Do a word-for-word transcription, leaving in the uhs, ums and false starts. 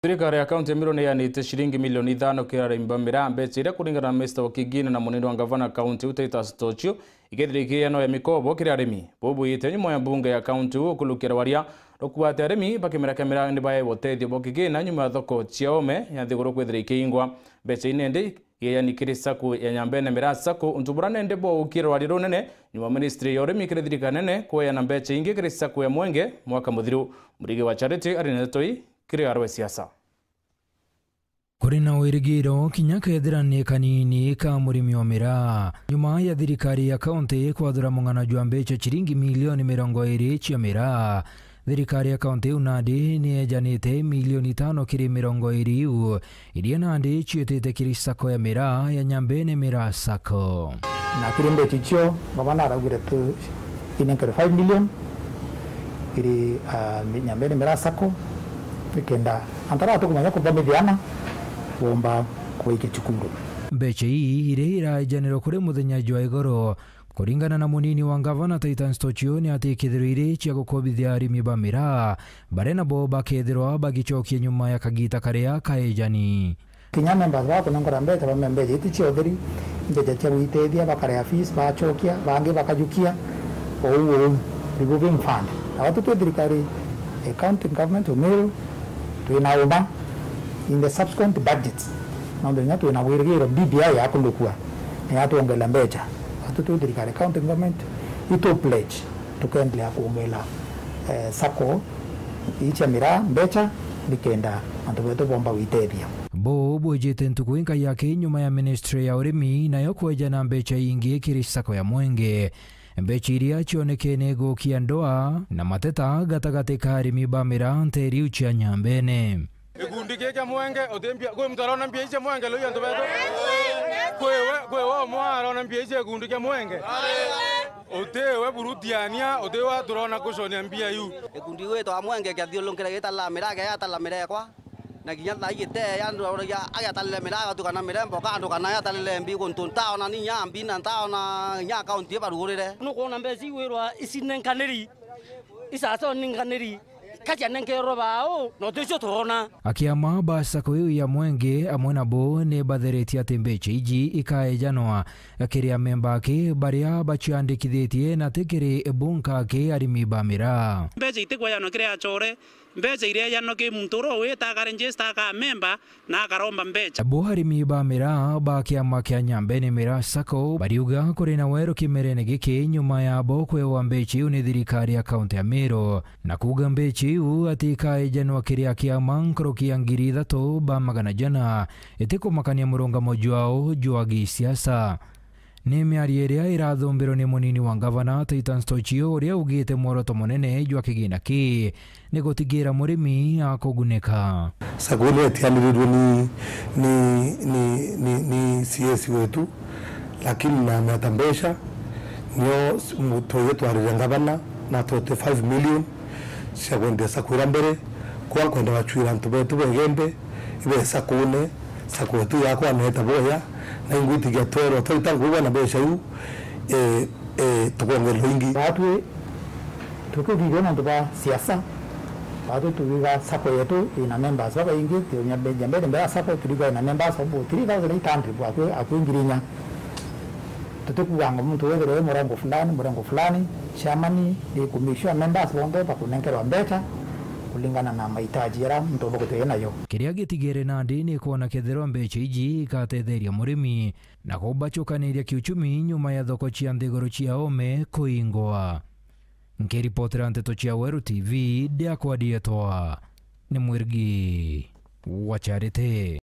Thirikari ya kaunti ya Meru niyanite ciringi milioni ithano kiri arimi ba miraa, mbeca iria kuringana na Mister Okigina na munini wa ngavana kaunti iu Titus Tochio, ikethira ikiano ya mikobo kiri arimi. Buu bwite nyuma ya mbunge ya kaunti iu ukulukira waria rukuate arimi ba kimera kia miraa ni baewa utethio bwa kigina nyuma ya thoko cia ome ya nthiguru kwithira ikiingwa. Mbeca ii nende ieyani kiri sacco ya Nyambene Miraa Sacco, untu buria nende bwaukire rwari runene nyuma ministry ya urimi kiri thirikari nene kweana mbeca ingi kiri sacco ya Mwenge mwaka muthiru. Murigi wa Charity ari na ndeto ii kiri arwe siasa. Kuri na wirigiro kinya kethira ni kanini ka murimi wa miraa. Nyuma ya thirikari ya kaunti kwathura mung'ana jwa mbeca ciringi milioni mirongo iri cia miraa, thirikari ya kaunti iu nandi ni ejanite milioni itano kiri mirongo iri iu, iria nandi ciitite kiri sacco ya miraa ya Nyambene Miraa Sacco. Na kiri mbeca icio, ngavana araugire tu inenkerwe five million kiri, ah, Nyambene Miraa Sacco, nikenda antu aria tukumenya kuthomithia ana bomba kuikia cukuru. Mbeca ii iria iraejanirwe kuri muthenya jwa igoro, kuringana na munini wa ngavana Titus Tochio, ni ati ikethirwa iri cia gukobithia arimi ba miraa, baria nabo bakethirwa bagicokia nyuma ya kagita karia kaejani. Kinya members bakunengera mbeca, bamea mbeca iti cia utheri, mbeca cia gwitethia, bakaria fees, bacokia, bangi bakajukia, ou ou, revolving fund. Na watu twi thirikari, eh, county government, Meru, twina uma in the subsequent budgets. Nontu kinya twina wirigiro B B I yakundukua, ni yatwongela mbeca. Watu twi thirikari, county government, itu pledge, tukendelea kuongela, eh, sacco ii cia miraa mbeca, nikenda antu betu bomba gwitethia. Buu bwijite ntuku inkai yake nyuma ya ministry ya urimi nayo kweja na mbeca ingi kiri sacco ya Mwenge. Mbeca iria cionekene igukia ndoa na mateta gatagati ka arimi ba miraa nteere iu cia Nyambene. Gikundi giki kia Mwenge, uti mbia, kwi muntu arona mbia ici cia Mwenge, loi antu betu? Kwi we, kwi we umwe arona mbia ici cia gikundi kia Mwenge? Uti we burutiania, uti we turona kuconia mbia iu. Gikundi gwitwa Mwenge kiathiurunkire gitarira miraa, giatarira miraa ekwa. Na kinya thaa ii giteya, antu auragia agiatarire miraa, agatukana mirembo, kandu kana agiatarire mbi, guntu ntaona ni inya mbi, na ntaona inya akaunti ibarugurire. Nukwona mbeca iu wirwa icinenkaniri, isaconenkaniri, kacianenkerwe bau, na uticio turona. Akiama ba sacco iu ya Mwenge amwe nabo ni batheretie ati mbeca iji ikaejanwa kiri amemba aki baria baciandikithitie na ti kiri bunka aki arimi ba miraa. Mbeca itikwejanwa kiri acore, mbeca ireejanwa ki muntu uria ugwita akarejista aka memba na akaromba mbeca. Bo arimi ba miraa ba kiama kia Nyambene Miraa Sacco bariuga kuri na weru kimerene giki nyuma ya bo kwewa mbeca iu ni thirikari ya kaunti ya Meru, na kuuga mbeca iu ati ikaejanwa kiri a kiama nkuruki ya ngiri ithatu ba magana jana, itikumakania murungamo jwao jwa gisiasa. Ni miario iria irathumbirwe ni munini wa ngavana Titus Tochio, uria augite mworoto munene jwa kigina kii ni gutigira murimi akugunika. Sacco ni etianirirwe ni, ni, ni, ni, ni C S wetu, lakini na meta mbeca nio twije twarire ngavana na twete five million cia kwendia sacco ira mbere, kwa kwenda wacwira antu betu begembe, ibe sacco-une, sacco yetu yakwa neta boya, na ingwitikia twerwa twarita ngugi na mbeca iu, eh, eh, tukongererwa ingi. Batwi tukithithia nontu ba siasa, batwi tugiga sacco yetu ina members babaingi, tunya Benjamin Mbea sacco turiga ina members of three thousand eight hundred, akwi, akwi ngiri inya. Tutikuuga ngo muntu wethirwe wi murengo fulani, murengo fulani, chairman ni ku make sure members bonthe bakunenkerwa mbeca kulingana na mahitaji jaria muntu ubukite nayo. Kiria gitigere nandi ni kwona kethirwa mbeca iji igatetheria murimi na kubacukaniria kiuchumi nyuma ya thoko cia nthiguru cia ome kuingwa. Nkiripotera nteto cia Weru T V, ndiakwa ndietwa ni Mwirigi wa Charity.